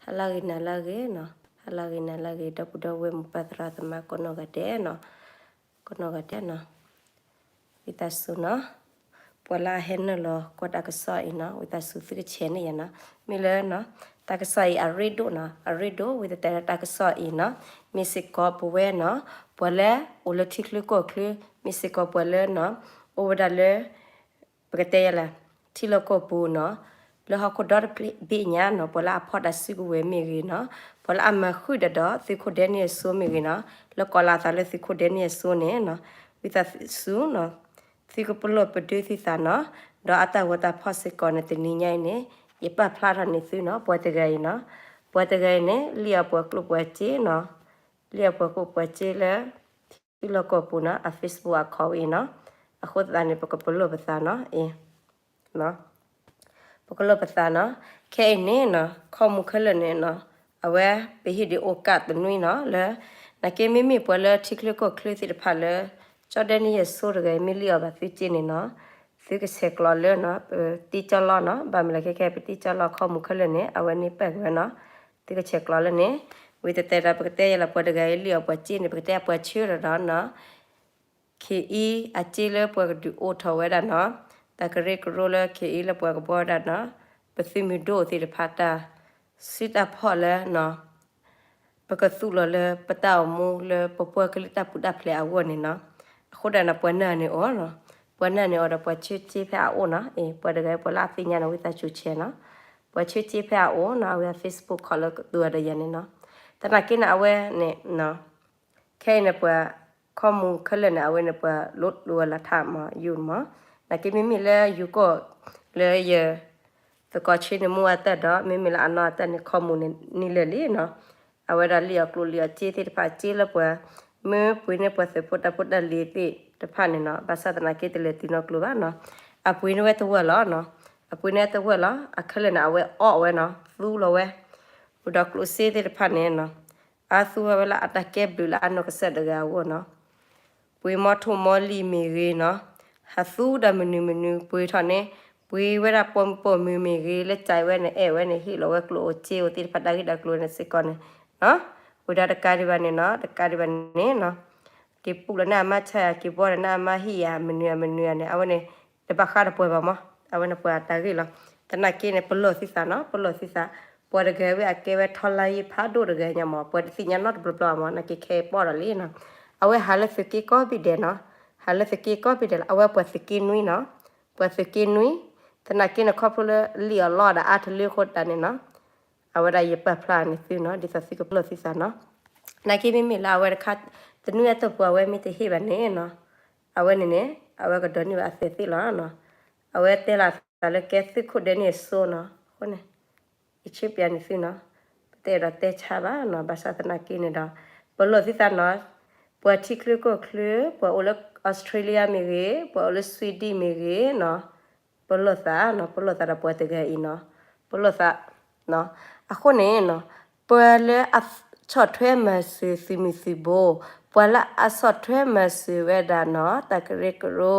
ဟါလၢဂ့ၤ နၤလၢဂ့ၤနီၤ, ဟါလၢဂ့ၤ နၤလၢဂ့ၤ ဒီပုၢ်ဒီဝဲၢ် မိၢ်ပၢ်သရၣ်သမါ ကိးနီၢ်ဂၤဒဲးနီၤ, ကိးနီၢ်ဂၤဒဲးနီၤ, ဝံသးစူၤနီၤ, ပှၤလၢအဟဲနုာ်လီၤကွၢ်တၢ်ကစီၣ်အံၤနီၤ, ဝံသးစူၤသုက share န့ၢ်ယၤနီၤ, မ့ၢ်လၢနီၤ, တၢ်ကစီၣ်အံၤအရ့ဒိၣ်နီၤ, အရ့ဒိၣ် ဝံသးတဲလၢတၢ်ကစီၣ်အံၤနီၤ, မ့ၢ်စ့ၢ်ကီးပဝဲနီၤ, ပှၤလၢအိၣ်လၢထံချၢကီၢ်ချၢ, မ့ၢ်စ့ၢ်ကီးပှၤလၢနီၤ, အိၣ်ဝဲဒၣ်လၢ ပကတဲယၤလၢ ထံလီၢ်ကီၢ်ပူၤနီၤ, လၢဟီၣ်ခိၣ်ဒီတဘ့ၣ်ညါနီၤ, ပှၤလၢအဖီၣ်တၢ်စုကဝဲၤမ့ၢ်ဂ့ၤနီၤ, ပှၤလၢအမၤဃုာ်ဒီးဒီးသုးခိၣ်ဒဲန့ၣ်အစိမ့ၢ်ဂ့ၤနီၤ, လၢကိးလီၤအသးလၢသုးခိၣ်ဒဲန့ၣ်အစိန့ၣ်နီၤ, ဝံသးစူၤနီၤ, သုကပလီၢ်ပဒုသုသးနီၤ, ဒီးအတၢ်ဂီၤတၢ်ဖီၣ်စ့ၢ်ကီးန့ၣ် တနံၤညါအံၤန့ၣ် ယပာ်ဖျါထီၣ်န့ၢ်သုနီၤ, ပှၤတဂၤအံၤနီၤ, ပှၤတဂၤအံၤန့ၣ် လံၣ်အီၤပှၤကျိၣ်ပှၤစ့နီၤ, လံၣ်အီၤပှၤကျိၣ်ပှၤစ့လၢ ထံလီၢ်ကီၢ်ပူၤနီၤ, အ Facebook အခီဝဲအံၤနီၤ, အဃိသတးန့ၣ် ပကပလီၢ်ပသးနီၤ, အ့ ပကလီၢ်ပသးနီၤ, ခဲအံၤန့ၣ်နီၤ, ခီမူခဲလၢာ်န့ၣ်နီၤ, အဝဲပဟ့ၣ်ဒုးအိၣ်ကၣ်တနွံနီၤ, လၢ နာ်က့မ့မ့ၢ်ပှၤလၢထံချၢကီၢ်ချၢသ့ၣ်တဖၣ်လၢ ကၠီဒဲန့ၣ်ယဲၢ်စိတဂၤ မ့ၢ်လံၣ်အီၤဘၣ်သုစ့န့ၣ်နီၤ, သုက share ကျိးလၢနီၤ, ပတံၢ်ကၠီလီၤနီၤ, ဘၣ်မနုၤလဲၣ်ခဲခဲ ပတံၢ်ကၠီလီၤ ခီမူခဲလၢာ်န့ၣ် အဝဲန့ၣ်ပာ်က့ၤဝဲနီၤ, သုက share ကျိးလၢန့ၣ်, ဝံသးတဲဒီး ပကတဲယၤလၢပှၤတဂၤအံၤလံၣ်အီၤပှၤစ့န့ၣ် ပကတဲအပှၤဆှၢဒီးနီၤ, ခ့အံၤအစ့လၢပှၤကဒုးအိၣ်ထီၣ်ဝဲဒၣ်နီၤ, တၢ်ကရၢကရိလၢခ့အံၤလၢပှၤကဘှီဝဲဒၣ်နီၤ, ပသုးမုၢ်ဒိၣ်သ့ၣ်တဖၣ်တၢ် စုတၢ်ဖီၣ်လၢနီၤ, ပကသူၣ်လီၤလၢပတၢ်အိၣ်မူလၢပပှၤကလုာ်တၢ်ပူၤတၢ်ဖျဲးအဂီၢ်န့ၣ်နီၤ, အဃိဒၣ်န့ၣ် ပှၤနာ်န့ၢ်အီၤနီၤ, ပှၤနာ်န့ၢ်အီၤဒီး ပှၤဆှၢစ့ဖဲအအိၣ်နီၤ, အ့ ပှၤတဂၤအံၤ ပှၤလၢအသ့ၣ်ညါန့ၣ် ဝံသးစူၤ share နီၤ, ပှၤဆှၢစ့ဖဲအအိၣ်နီၤ, အဝဲ Facebook ခီလၢကသူအီၤဒီးယၤန့ၣ်နီၤ, သနာ်က့န့ၣ် အဝဲန့ၣ် ခဲအံၤန့ၣ် ပှၤခီမူခဲလၢာ်န့ၣ် အဝဲန့ၣ် ပှၤလိးဒိဝဲလၢထးမး ယူၤမး, နာ်က့မ့မ့ၢ်လၢယူၤကီၢ်လၢယ သကိးဆှၢန့ၢ်မူအတၢ်ဒီး မ့မ့ၢ်လၢအနီၢ်အတၢ်န့ၣ် ခီမူန့ၣ်နံၤလၢာ်လံနီၤ, အဝဲဒၣ်လံၣ်အီၤကျိၣ်လံၣ်အီၤစ့သ့ၣ်တဖၣ် စ့လၢပှၤ မ့ၢ်ပှ့ၤန့ၢ်ပှၤသုးဖိတၢ်ဖိတၢ်လံၤသ့ၣ်တဖၣ်န့ၣ်နီၤ, ဘၣ်ဆၣ်သနာ်က့တလဲၤတုၤနီတကျိၤဘၣ်နီၤ, အပှ့ၤန့ၢ်ဝဲတဝၢၢ်လီၤနီၤ, အပှ့ၤန့ၢ်တဝၢၢ်လီၤ, အခဲလၢာ်န့ၣ် အဝဲအီၣ်ဝဲနီၤ, သူလီၤဝဲ, အိၣ်ဒီးကျိၣ်စ့သ့ၣ်တဖၣ်န့ၣ်နီၤ အသူဝဲလၢအတၢ်ကဲဘျုးလၢအနီၢ်ကစၢ်တဂၤအဂီၢ်နီၤ, ပှ့ၤမီထိၣ်မီလံာ်မ့ၢ်ဂ့ၤနီၤ, ဟးသူဒီးမနုၤမနုၤ ပှ့ၤထီၣ်န့ၣ်, ပှ့ၤဝဲဒၣ်ပိာ်မုၣ်ပိာ်မုၣ်မ့ၢ်ဂ့ၤ လၢကၠဲးဝဲန့ၣ် အဲၣ်ဝဲန့ၣ် ဟ့ၣ်လီၤဝဲကျိၣ်အိၣ်စ့အိၣ်သ့ၣ်တဖၣ်တၢ်ဂ့ၢ်တၢ်ကျိၤန့ၣ်စ့ၢ်ကီးန့ၣ်, ဝံၤဒီးတကးဒံးဘၣ်န့ၣ်နီၤ, တကးဒံးဘၣ်န့ၣ်နီၤ, က့ၤပူးလီၤန့ၢ်အမါဆါယၤ က့ၤဘှီလီၤန့ၢ်အမါဟံၣ်ယၤ မနုၤမနုၤန့ၣ် အဝဲန့ၣ် တဘၣ်ဃးဒီးပှၤဘၣ်မး, အဝဲန့ၣ်ပှၤတၢ်ဂ့ၢ်လီၤ, သနာ်က့န့ၣ် ပလီၢ်သုသးနီၤ ပလီၢ်သုသး, ပှၤတဂၤဝဲအကဲဝဲထီလါယ့ဖးဒိၣ်တဂၤညါမး ပှၤတသ့ၣ်ညါနီတဘျီဘျီမး နာ်က့ခဲအံၤပီၣ်ဒီးလံနီၤ, အဝဲဟးလၢသုးက့ကိးဘ့ၣ်ဒဲးနီၤ, ဟးလၢသုးက့ကိးဘ့ၣ်ဒဲးလီၤ အဝဲပှၤသုးက့နွံနီၤ, ပှၤသုးက့နွံ, သနာ်က့န့ၣ်ခီဖျိလၢလံၣ်အီၤလီၢ်ဒီးအါတလၢဃိတၢ်န့ၣ်နီၤ အဝဲဒၣ်ယပာ်ဖျါန့ၢ်သုနီၤ ဒ်သိးသုကပလီၢ်သုသးနီၤ, နာ်က့မ့မ့ၢ်လၢအဝဲတခါ တနွံအတီၢ်ပူၤအဝဲမ့ၢ်တဟ့ၣ်ဘၣ်န့ၣ်နီၤ, အဝဲန့ၣ်န့ၣ် အဝဲကဒိးန့ၢ်ဘၣ်အသးသ့လီၤနီၤ, အဝဲတဲလီၤအသးလၢကဲသုးခိၣ်ဒဲန့ၣ်အစိနီၤ, အဃိန့ၣ် ယဆၢပျးန့ၢ်သုနီၤ, ပတအဲၣ်ဒိးတဲဆါဘၣ်နီၤ ဘၣ်ဆၣ်သနာ်က့န့ၣ်ဒီး ပလီၢ်သုသးနီၤ, ပှၤထံချၢကီၢ်ချၢ ပှၤအိၣ်လၢ Australia မ့ၢ်ဂ့ၤ ပှၤအိၣ်လၢ Sweden မ့ၢ်ဂ့ၤနီၤ, ပလီၢ်သးနီၤ ပလီၢ်သးဒီးပှၤတဂၤအံၤနီၤ, ပလီၢ်သး, အဃိန့ၣ်နီၤ, ပှၤလၢအဆီၣ်ထွဲမၤစၢၤသုးမုၢ်သံၣ်ဘိ, ပှၤလၢအဆီၣ်ထွဲမၤစၢၤဝဲဒၣ်နီၤ တၢ်ကရၢကရိ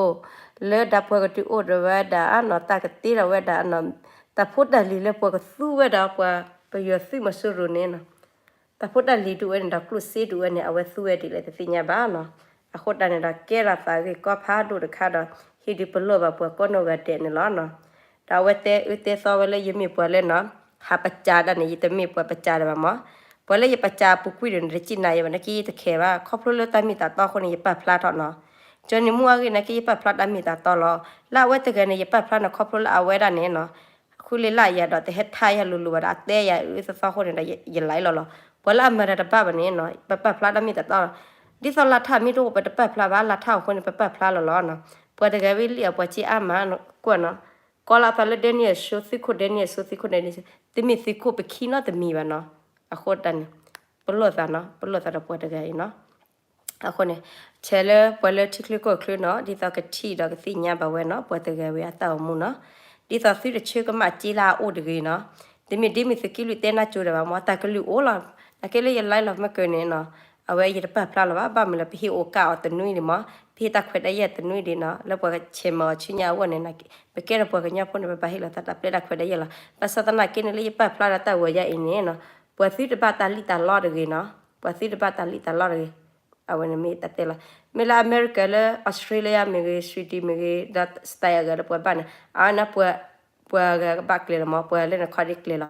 လၢဒၣ်ပှၤကဒုးအိၣ်ဒီးဝဲဒၣ်နီၤ တၢ်ကတ့ဒီးဝဲဒၣ်နီၤ, တၢ်ဖိတၢ်လံၤလၢပှၤကသူဝဲဒၣ်ပှၤပယီၤသုးမီၤစိရိၤန့ၣ်နီၤ တၢ်ဖိတၢ်လံၤဒုးဝဲန့ၣ်ဒီးကျိၣ်စ့ဒုးဝဲန့ၣ် အဝဲသူဝဲဒ်လဲၣ်တသ့ၣ်ညါဘၣ်နီၤ, အဃိတၢ်န့ၣ်ဒီးကဲထီၣ်သးဂ့ၢ်ကီဖးဒိၣ်တခါဒီး ဟ့ၣ်ဒုးပလီၢ်ဘၣ်ပှၤကိးနီၢ်ဂၤဒဲးန့ၣ်လီၤနီၤ, ဒီးအဝဲတဲအၢတဲသီဝဲလၢယမ့ၢ်ပှၤလၢနီၤ, ဟးပစၢ်ဒၣ်န့ၣ် ယတမ့ၢ်ပှၤပစၢ်ဒၣ်ဘၣ်မး, ပှၤလၢယပစၢ်အပူၤကွံာ်ဒီးန့ၣ် တစံးနၤယၤဘၣ် နာ်က့ယတခဲဘၣ် ခီဖျိလၢတၢ်မ့ၢ်တၢ်တီအဃိန့ၣ် ယပာ်ဖျါထီၣ်နီၤ, ကၠီနံၤမူအဂ့ၢ်နာ်က့ယပာ်ဖျါတၢ်မ့ၢ်တၢ်တီလီၤ, လၢအဝဲတဂၤန့ၣ် ယပာ်ဖျါန့ၣ်ခီဖျိလၢအဝဲဒၣ်န့ၣ်နီၤ ဃုလ့လၢယၤဒီးတဟဲထါယၤလိၤလိၤဘၣ်ဒီး အတဲယၤအၢသီသီအဃိန့ၣ်ဒီး ယလံလီၤလီၤ, ပှၤလၢအမၤတၢ်တဘၣ်ဘၣ်န့ၣ်နီၤ ပပာ်ဖျါတၢ်မ့ၢ်တၢ်တီလီၤ, ဒ်သိးလါထၢ်မ့ၢ်တအိၣ်ပတပာ်ဖျါဘၣ် လါထၢ်အဃိန့ၣ် ပပာ်ဖျါလီၤလီၤနီၤ, ပှၤတဂၤဝဲလံၣ်အီၤပှၤစ့အါမး ကွၢ်နီၤ, ကိးလီၤအသးလၢဒဲနံၣ်အစိ သုးခိၣ်ဒဲနံၣ်အစိ သုးခိၣ်ဒဲနံၣ်အစိ, တမ့ၢ်သုးခိၣ်ပခံနီတမံၤဘၣ်နီၤ, အဃိတၢ်န့ၣ် ပလီၢ်သးနီၤ ပလီၢ်သးဒီးပှၤတဂၤအံၤနီၤ အဃိန့ၣ် ဆဲးလၢပှၤလၢထံချၢကီၢ်ချၢနီၤ ဒ်သိးကထံၣ်ဒီးကသ့ၣ်ညါဘၣ်ဝဲနီၤ ပှၤတဂၤဝဲအတၢ်အိၣ်မူနီၤ, ဒ်သိးသုတဆၢကမၣ်စ့လၢအအိၣ်တဂ့ၤနီၤ, တမ့ၢ်ဒ်မ့ၢ်သုးက့လွံၢ်တဲနၢ်ကၠိဒီးဘၣ်မ့ၢ် တၢ်ကလုၢ်အိၣ်လီၤ, နာ်က့လၢယလံလီၤမ့ၢ်ကၢန့ၣ်နီၤ, အဝဲယတပာ်ဖျါလီၤဘၣ် ဘၣ်မနုၤလဲၣ် ပဟ့ၣ်အိၣ်ကၢအီၤတနွံဒံးမ့ၢ် ပဟ့ၣ်တၢ်ခွဲးတၢ်ယာ်တနွံဒံးနီၤ လၢပှၤဆဲးမၤအီၤဆူညါအဂီၢ်န့ၣ် ပကဲဒီးပှၤကညီဖိန့ၣ် ပဘၣ်ဟ့ၣ်လီၤတၢ်တၢ်ပျဲတၢ်ခွဲးတၢ်ယာ်လီၤ, ဘၣ်ဆၣ်သနာ်က့န့ၣ်လၢယပာ်ဖျါဒီးတၢ်ဂီၤယါအံၤန့ၣ်နီၤ ပှၤသုတဘၣ်တၢ်လံၣ်တၢ်လီတဂ့ၤနီၤ, ပှၤသုတဘၣ်တၢ်လံၣ်တၢ်လီတဂ့ၤ. အဝဲန့ၣ်မ့ၢ်တၢ်တဲလီၤ. မ့ၢ်လၢအမဲရကၤလၢ Australia မ့ၢ်ဂ့ၤ Sweden မ့ၢ်ဂ့ၤ ဒီး state အဂၤလၢပှၤဘၣ်န့ၣ် အဝဲန့ၣ်ပှၤ ပှၤအဂၤကဘၣ်ကျဲၤလီၤမး, ပှၤလၢနခီဒ့ကျဲၤလီၤ.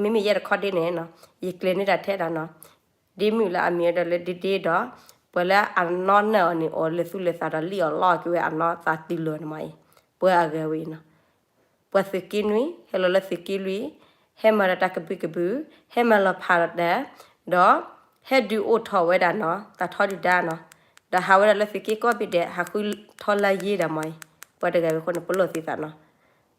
မ့မ့ၢ်ယဲတခီဒ့န့ၣ်နီၤ ယကျဲၤန့ၢ်တၢ်ထဲဒၣ်နီၤ ဒ့မုၣ်လၢအမံၤဒီးလၢဒ့ဒ့ဒီး ပှၤလၢအနီၢ်နၢ်အီၤန့ၣ် အိၣ်လၢသူၣ်လၢသးဒီးလံၣ်အီၤလီၢ်က့ၤဝဲအနီၢ်သးတုၤလီၤန့ၣ်မးအံၤ ပှၤအဂၤဝဲအံၤနီၤ. ပှၤသုးက့နွံ ဟဲလီၤလၢသုးက့လွံၢ်, ဟဲမၤဒီးတၢ်ကဘုးကဘုး, ဟဲမၤလီၤဖးဒီးတၢ်, ဒီးဟဲဒုးအိၣ်ထီၣ်ဝဲဒၣ်နီၤ တၢ်ထီဒုၣ်ဒါနီၤ, ဒီးဟးဝဲဒၣ်လၢသုးက့ကိးဘ့ၣ်ဒဲး ဟးဃုထီလါယ့ဒီးမးအံၤ ပှၤတဂၤဝဲအဃိန့ၣ် ပလီၢ်သုသးနီၤ.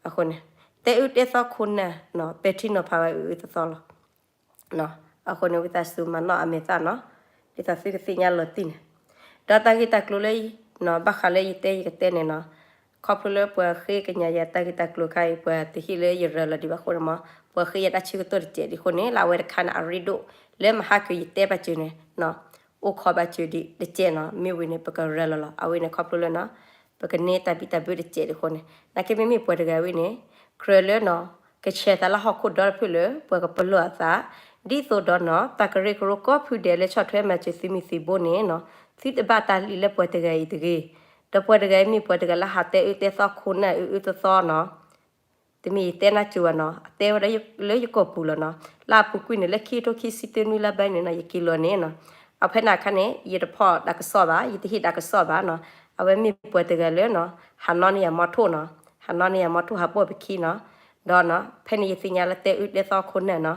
အဃိန့ၣ် တဲအုၣ်တဲသီခိၣ်နၢ်နီၤ ပဲာ်ထံနီၤဖးဝဲအုၣ်အုၣ်သီသီလီၤ. အဃိန့ၣ် ဝံသးစူၤမၤနီၣ်အမဲာ်သၣ်နီၤ, ဒ်သိးသုကသ့ၣ်ညါလီၤတံၢ်န့ၣ်, ဒီးတၢ်ဂ့ၢ်တၢ်ကျိၤလၢ ဘၣ်ဃးလၢယတဲယကတဲန့ၣ်နီၤ, ခီဖျိလၢပှၤဃ့ကညးယၤတၢ်ဂ့ၢ်တၢ်ကျိၤခါအံၤ ပှၤတဟ့ၣ်လၢယရၤလီၤဒံးဘၣ်အဃိန့ၣ်မး ပှၤဃ့ယၤတၢ်ဆၢကတီၢ်တစဲးဒံးအဃိန့ၣ် လၢအဝဲတခါန့ၣ် အရ့ဒိၣ်လၢမဟါကုၤယတဲဘၣ်စၢၤန့ၣ် အိၣ်ခိးဘၣ်စၢၤဒံးတစဲးနီၤ, မ့ၢ်ဝံၤန့ၣ် ပကရၤလီၤလီၤ. အဝဲန့ၣ်ခီဖျိလၢနီၤ ပကန့ၢ်တၢ်ဘံၣ်တၢ်ဘၢတစဲးဒံးအဃိန့ၣ် နာ်က့မ့မ့ၢ်ပှၤတဂၤဝဲန့ၣ် ကြၢးလၢနီၤ ကဆဲးသးလၢဟီၣ်ခိၣ်ဒီတဖျၢၣ်လၢ ပှၤကပလီၢ်အသး ဒ်သိးဒီးနီၤ တၢ်ကရၢကရိကိးဖုဒဲးလၢဆီၣ်ထွဲမၤစၢၤသုးမုၢ်သံၣ်ဘိန့ၣ်နီၤ သုတဘၣ်တၢ်လံၣ်လၢပှၤတဂၤအံၤတဂ့ၤ, ဒီးပှၤတဂၤအံၤမ့ၢ်ပှၤတဂၤလၢဟးတဲအုၣ်တဲသီခိၣ်နၢ်အုၣ်အုၣ်သီသီနီၤ တမ့ၢ်ယတဲနၢ်စူၤဘၣ်နီၤ, အတဲဝဲဒၣ်လၢယကိာ်ပူၤလီၤနီၤ, လၢအပူၤကွံာ်န့ၣ် လၢခံကထိခံဆံတၢနွံလါဘဲန့ၣ်နီၤ ယက့ၤလီၤန့ၣ်နီၤ, အဖဲန့ၣ်အခါန့ၣ် ယတဖီၣ်တၢ်ကစီၣ်ဘၣ်, ယတဟ့ၣ်တၢ်ကစီၣ်ဘၣ်နီၤ, အဝဲမ့ၢ်ပှၤတဂၤလၢနီၤ ဟးနီၣ်န့ၢ်ယၤမီထိၣ်နီၤ, ဟးနီၣ်န့ၢ်ယၤမီထိၣ်ဟးပိာ်ပခံနီၤ, ဒီးနီၤ ဖဲန့ၣ်ယသ့ၣ်ညါလၢတဲအုၣ်တဲသီခိၣ်နၢ်နီၤ,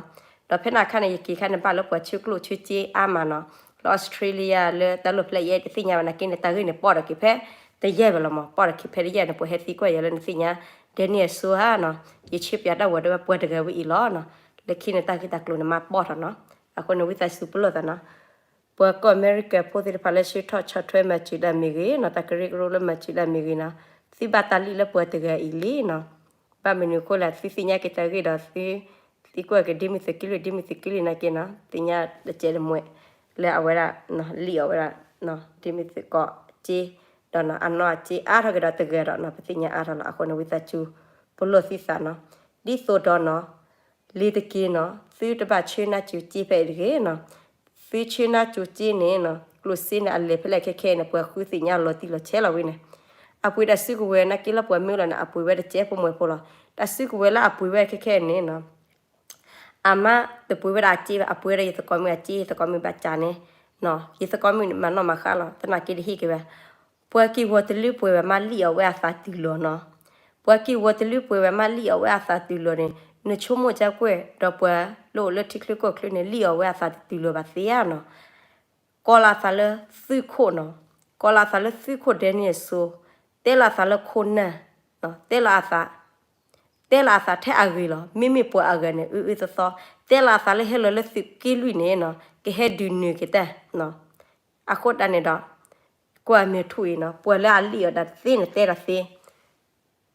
ဒီးဖဲန့ၣ်အခါန့ၣ် ယက့ၤခါန့ၣ်ဘၣ်လၢပှၤဆၢကျိၣ်ဆၢစ့အါမးနီၤ, လၢ Australia လၢတၢ်လီၢ်ဖျဲၣ်ယဲတသ့ၣ်ညါဘၣ်နာ်က့န့ၣ် တၢ်ဂ့ၢ်န့ၣ်ပီၣ်ဒီးက့ၤဖဲတယဲၢ်ဘၣ်လီၤမး, ပီၣ်ဒီးက့ၤဖဲတယဲၢ်န့ၣ် ပှၤဟဲသံကွၢ်ယၤလၢနသ့ၣ်ညါ Daniel အစိဧါနီၤ, ယဆၢပၠးတၢ်ဝဲဒၣ်ဝဲပှၤတဂၤဝဲအံၤလီၤနီၤ, လၢခံန့ၣ်တၢ်ဂ့ၢ်တၢ်ကျိၤန့ၣ်မးပီၣ်ထီၣ်နီၤ, အဃိန့ၣ်ဝံသးစူၤပလီၢ်သးနီၤ ပှၤကီၢ်အမဲရကၤဖိသ့ၣ်တဖၣ်လၢဆၢထီၣ်ဆီၣ်ထွဲမၤစၢၤတၢ်မ့ၢ်ဂ့ၤနီၤ, တၢ်ကရၢကရိလၢမၤစၢၤတၢ်မ့ၢ်ဂ့ၤနီၤ, သုဘၣ်တၢ်လံၣ်လၢပှၤတဂၤအံၤလံနီၤ, ဘၣ်မနုၤအဃိလဲၣ် သုသ့ၣ်ညါက့ၤတၢ်ဂ့ၢ်ဒီးသု သံကွၢ်က့ၤဒ့မုၢ်သုးက့လွံၢ် ဒ့မုၢ်သုးက့လွံၢ်နာ်က့နီၤ, သ့ၣ်ညါတစဲးတမှဲး လၢအဝဲဒၣ် လံၣ်အီၤဝဲဒၣ် ဒ့မုၢ်သုးက့စ့, ဒီးနီၤ အနီၢ်အစ့အါထီၣ်က့ၤဒီးတဂၤဒီးနီၤ ပသ့ၣ်ညါအါထီၣ်လီၤ, အဃိန့ၣ်ဝံသးစူၤ ပလီၢ်သုသးနီၤ, ဒ်သိးဒီးနီၤ လ့ၤတက့ၤနီၤ သုတဘၣ်ဆၢနါစူၤစ့ဖဲအံၤတဂ့ၤနီၤ, သုဆၢနါစူၤစ့န့ၣ်နီၤ ကျိၣ်စ့န့ၣ် အလဲၤဖဲလဲၣ်ခဲခဲန့ၣ် ပှၤဃုသ့ၣ်ညါလီၤတံၢ်လီၤဆဲးလီၤဝဲန့ၣ်, အပှ့ၤတၢ်စုကဝဲၤနာ်က့လၢပှၤမၢလီၤန့ၣ် အပှ့ၤဝဲတစဲးဖိမှဲဖိလီၤ, တၢ်စုကဝဲၤလၢအပှ့ၤဝဲခဲခဲန့ၣ်နီၤ အမါတပှ့ၤဝဲဒၣ်အစ့ဘၣ်, အပှ့ၤဝဲဒၣ်ယသကိးမုၣ်အစ့, ယသကိးမုၣ်ဘၣ်စးန့ၣ်, ယသကိးမုၣ်မၤနီၣ်မၤဃါလီၤ, သနာ်က့တဟ့ၣ်က့ၤဝဲ, ပှၤက့ၤဝီၤတလၢပှဲၤဝဲမးလံၣ်အီၤဝဲအသးတုၤလီၤနီၤ, ပှၤက့ၤဝီၤတလၢပှဲၤဝဲမးလံၣ်အီၤဝဲအသးတုၤလီၤန့ၣ်, နဆိကမိၣ်ကကွဲၢ် ဒီးပှၤလၢအိၣ်လၢထံချၢကီၢ်ချၢန့ၣ် လံၣ်အီၤဝဲအသးတတုၤလီၤဘၣ်သ့ဧါနီၤ ကိးလီၤအသးလၢသုးခိၣ်နီၤ, ကိးလီၤအသးလၢသုးခိၣ်ဒဲန့ၣ်အစိ, တဲလီၤအသးလၢခိၣ်နၢ်, တဲလီၤအသး, တဲလီၤအသးထဲအဂ့ၤလီၤ, မ့မ့ၢ်ပှၤအဂၤန့ၣ် အုၣ်အုၣ်သီသီ, တဲလီၤအသးလၢဟဲလီၤလၢသုးက့လွံၢ်န့ၣ်နီၤ ကဟဲဒုးနုာ်က့ၤတၢ်, အဃိတၢ်န့ၣ်ဒီး ကွၢ်မဲာ်ထူၣ်အံၤနီၤ ပှၤလၢအလံၣ်အီၤဒၣ်တသ့န့ၣ်တဲဒၣ်သ့,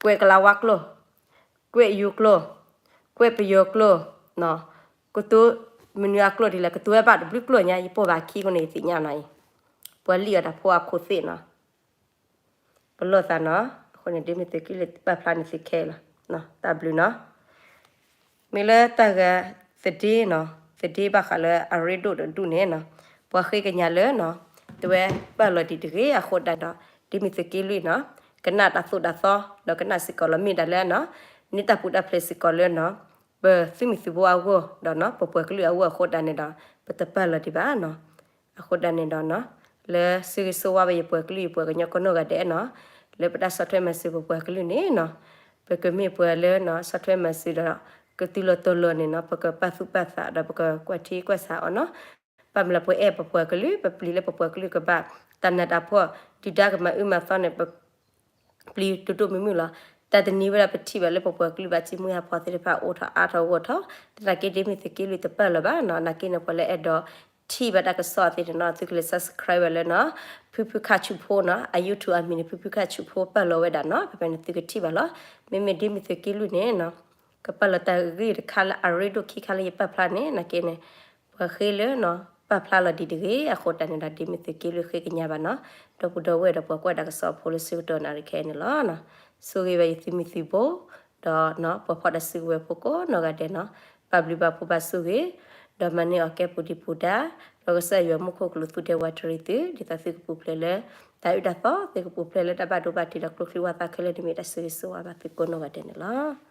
ကွဲးကလးဝါကျိာ်, ကွဲးယိၤကျိာ်, ကွဲးပယီၤကျိာ်, ကတိၤမနုၤအကျိာ်ဒ်လဲၣ် ကတိၤဝဲဘၣ်တဘျုးကျိာ်ညါ ယပိာ်ဘၣ်ခံဃိန့ၣ် ယသ့ၣ်ညါနီၤအံၤ, ပှၤလံၣ်အီၤတၢ်ဖိအခိၣ်သ့ၣ်နီၤ ပလီၢ်သးနီၤ, အဃိန့ၣ် ဒ့မုၢ်သုးက့လွံၢ်ပာ်ဖျါန့ၢ်သုခဲအံၤလီၤ, တၢ်ဘျုးနီၤ. မ့ၢ်လၢတၢ်ဂၤသဒ့နီၤ, သဒ့ဘၣ်ဃးလၢအရ့ဒိၣ်တဒူၣ်န့ၣ်နီၤ, ပှၤဃ့ကညးလၢနီၤ, တဝဲပာ်လီၤဒံးတဂ့ၤအဃိဒၣ်ဒီး ဒ့မုၢ်သုးက့လွံၢ်နီၤ, ကနၣ်တၢ်သိၣ်တၢ်သီ ဒီးကနၣ်စ့ၢ်ကီးလီၤမ့ၢ်ဒၣ်လၢနီၤ, န့ၢ်တၢ်ပူၤတၢ်ဖျဲးစ့ၢ်ကီးလၢနီၤ, ပသုးမုၢ်သံၣ်ဘိအဂီၢ်ဒီးနီၤ, ပပှၤကလုာ်အဂီၢ်အဃိဒၣ်န့ၣ်ဒီး ပတပာ်လီၤဒံးဘၣ်နီၤ. အဃိဒၣ်န့ၣ်ဒီးနီၤ, လၢဆၢဂ့ၤဆၢဝါဝဲယပှၤကလုာ်ယပှၤကညီကိးနီၢ်ဂၤဒဲးနီၤ, လၢပတၢ်ဆီၣ်ထွဲမၤစၢၤပပှၤကလုာ်န့ၣ်နီၤ, ပကမ့ၢ်ပှၤလၢနီၤ ဆီၣ်ထွဲမၤစၢၤဒီး ကတုၤလီၤတီၤလီၤန့ၣ်နီၤ, ပကပာ်သူၣ်ပာ်သးဒီးပကကွၢ်ထံကွၢ်ဆးအီၤနီၤ, ဘၣ်မနုၤလၢပအဲၣ်ပပှၤကလုာ် ပပျံၤလၢပပှၤကလုာ်ကဘၣ်တၢ်နးတၢ်ဖှီၣ် ဒုၣ်ဒါကမၤအုၣ်မၤသီန့ၣ် ပ ပျံၤဒိၣ်ဒိၣ်မုၢ်မုၢ်လီၤ. တၢ်တနံၤဝဲဒၣ်ပထံၣ်ဘၣ်လၢပပှၤကလုာ်ဘၣ်စံၣ်မုၢ်ဟးဖီသ့ၣ်တဖၣ်အိၣ်ထီၣ်အါထီၣ်ဂီၢ်ထီၣ်, သနာ်က့ဒ့မုၢ်သုးက့လွံၢ်တပာ်လီၤဘၣ်နီၤ, နာ်က့န့ၣ် ပှၤလၢအဲၣ်ဒိးထံၣ်ဘၣ်တၢ်ကစီၣ်သ့ၣ်တနီၤ သုကလဲၤ subscribe ဝဲလၢနီၤ, ဖုဖုခါဆူၣ်ဖိနီၤ, အ YouTube အမံၤန့ၣ် ဖုဖုခါဆူၣ်ဖိပာ်လီၤဝဲဒၣ်နီၤ, ဖဲဖဲန့ၣ်သုကထံၣ်ဘၣ်လီၤ. မ့မ့ၢ်ဒ့မုၢ်သုးက့လွံၢ်န့ၣ်နီၤ ကပာ်လီၤတၢ်ဂ့ၢ်တခါလၢအရ့ဒိၣ်ခံခါလၢယပာ်ဖျါန့ၣ် နာ်က့န့ၣ် ပှၤဃ့လၢနီၤ ပာ်ဖျါလီၤဒံးတဂ့ၤ, အဃိတၢ်န့ၣ်ဒီး ဒ့မုၢ်သုးက့လွံၢ်ဃ့ကညးဘၣ်နီၤ, ဒီပုၢ်ဒီဝဲၢ်ဒီးပှၤကွၢ်တၢ်ကစီၣ်ဖိလၢဆၢကတီၢ်နၣ်ရံၣ်ခဲအံၤန့ၣ်လီၤ. ဆိၣ်ဂ့ၤဘၣ်ယသုးမုၢ်သံၣ်ဘိ ဒီးနီၤ ပှၤဖီၣ်တၢ်စုကဝဲၤဖိကိးနီၢ်ဂၤဒဲးနီၤ, ပာ်ဘျုးပာ်ဖှိၣ်ဘၣ်ဆိၣ်ဂ့ၤ, ဒီးမၤန့ၢ်အီၤကဲပူၤဒံးပူၤဒါ, ဒီးကစၢ်ယွၤမူခိၣ်ကလူးသူတဲဝးတရံးသု, ဒ်သိးသုကပူၤဖျဲးလၢ တၢ်အုၣ်တၢ်သီ, သုကပူၤဖျဲးလၢတၢ်ဘၣ်ဒိဘၣ်ထံးဒီး ကျိချံဝၣ်သၣ်ခဲလၢာ်န့ၣ်မ့ၢ်တၢ်ဆိၣ်ဂ့ၤဆိၣ်ဝါဘၣ်သုကိးနီၢ်ဂၤဒဲးန့ၣ်လီၤ.